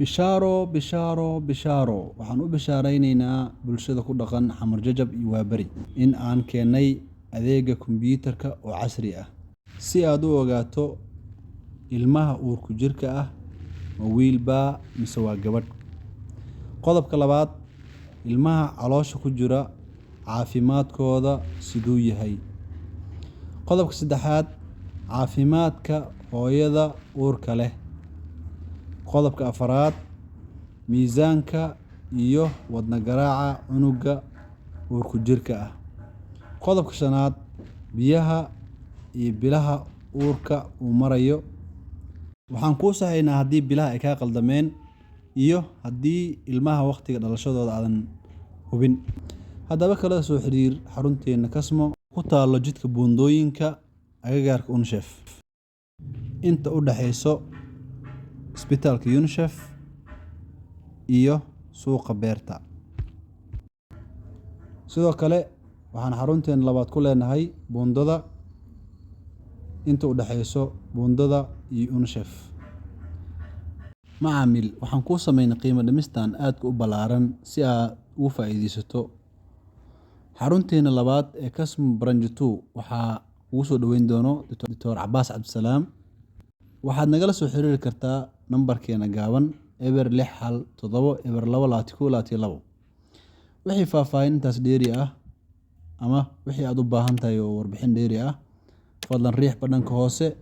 Bishaaro, bishaaro, bishaaro! Waxaan u bishaaraynaynaa bulshada ku dhaqan Xamar Jajab iyo Waaberi in aan keennay adeegga kombiyuutarka oo casri ah, si aad u ogaato ilmaha uurku jirka ah ma wiil baa mise waa gabadh. Qodobka labaad, ilmaha caloosha ku jira caafimaadkooda siduu yahay. Qodobka saddexaad, caafimaadka hooyada uurka leh. Qodobka afaraad, miisaanka iyo wadne garaaca cunuga uurku jirka ah. Qodobka shanaad, biyaha iyo bilaha uurka uu marayo. Waxaan kuu saxaynaa haddii bilaha ay kaa qaldameen iyo haddii ilmaha wakhtiga dhalashadooda aadan hubin. Haddaba, kala soo xiriir xarunteena Kasmo, ku taalo jidka Buundooyinka, agagaarka UNICEF, inta u dhaxayso isbitaalka UNICEF iyo suuqa beerta. Sidoo kale waxaan xarunteena labaad ku leenahay Buundada, inta u dhaxayso Buundada iyo UNICEF. Macaamiil, waxaan kuu sameynay qiimo dhimistan aadka u ballaaran si aad ugu faa'iidaysato. Xarunteena labaad ee Kasmo Branch 2 waxaa kugu soo dhoweyn doono Doctor Cabaas Cabdisalaam. Waxaad nagala soo xiriiri kartaa nambarkeena gaaban 0617022122. Wixii faahfaahin intaas dheeri ah ama wixii aad u baahan tahay oo warbixin dheeri ah, fadlan riix badhanka hoose,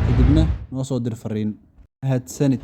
kadibna noo soo dir fariin. Mahadsanid.